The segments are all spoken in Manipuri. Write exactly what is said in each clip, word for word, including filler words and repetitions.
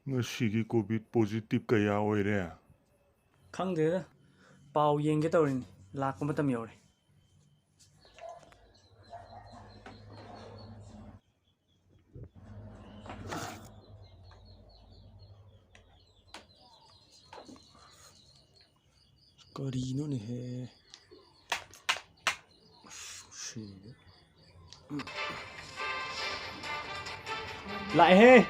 ꯉꯁꯤꯒꯤ ꯀꯣꯚꯤꯗ ꯄꯣꯖꯤꯇꯤꯚ ꯀꯌꯥ ꯑꯣꯏꯔꯦ? ꯈꯪꯗꯦꯗ, ꯄꯥꯎ ꯌꯦꯡꯒꯦ ꯇꯧꯔꯤꯅꯤ, ꯂꯥꯛꯄ ꯃꯇꯝ ꯌꯧꯔꯦ꯫ ꯀꯔꯤꯅꯣꯅꯦꯍꯦ? ꯑꯁ, ꯁꯤꯗꯤ꯫ ꯂꯥꯛꯑꯦꯍꯦ꯫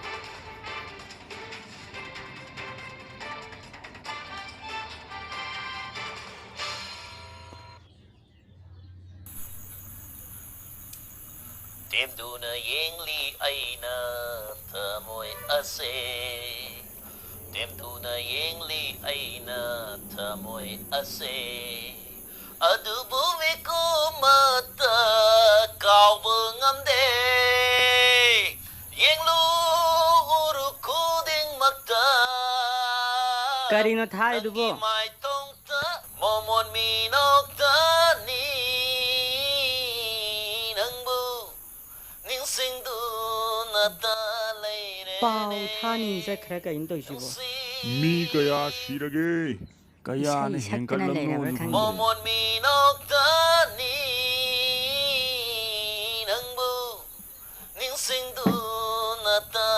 ꯇꯦꯝꯗꯨꯅ ꯌꯦꯡꯂꯤ ꯑꯩꯅ ꯊꯃꯣꯏ ꯑꯁꯦ, ꯇꯦꯝꯗꯨꯅ ꯌꯦꯡꯂꯤ ꯑꯩꯅ ꯊꯃꯣꯏ ꯑꯁꯦ, ꯑꯗꯨꯕꯨ ꯃꯤꯀꯨꯞꯃꯠꯇ ꯀꯥꯎꯕ ꯉꯝꯗꯦ꯫ ꯌꯦꯡꯂꯨ ꯎꯔꯨ ꯈꯨꯗꯤꯡꯃꯛꯇ꯫ ꯀꯔꯤꯅꯣ ꯊꯥꯔꯤꯗꯨꯕꯣ? ꯅꯪꯒꯤ ꯃꯥꯏꯊꯣꯡꯇ ꯃꯣꯃꯣꯟ ꯃꯤꯅꯣꯛꯇꯅꯤ ꯅꯪꯕꯨ ꯅꯤꯡꯁꯤꯡꯗꯨꯅꯇ ꯂꯩꯔꯦꯅꯦ꯫ ꯄꯥꯎ ꯊꯥꯅꯤ ꯆꯠꯈ꯭ꯔꯦ, ꯀꯩꯅꯣ ꯇꯧꯔꯤꯁꯤꯕꯣ? ꯅꯨꯡꯁꯤ꯫ ꯃꯤ ꯀꯌꯥ ꯁꯤꯔꯒꯦ? ꯀꯌꯥꯅ ꯏꯁꯩ ꯁꯛꯇꯅ ꯍꯦꯟꯒꯠꯂꯝꯅꯣ ꯂꯩꯔꯕ꯭ꯔꯥ ꯈꯪꯗꯦ꯫ ꯈꯪꯗꯦ꯫ ꯃꯣꯃꯣꯟ ꯃꯤꯅꯣꯛꯇꯅꯤ ꯅꯪꯕꯨ ꯅꯤꯡꯁꯤꯡꯗꯨꯅꯇ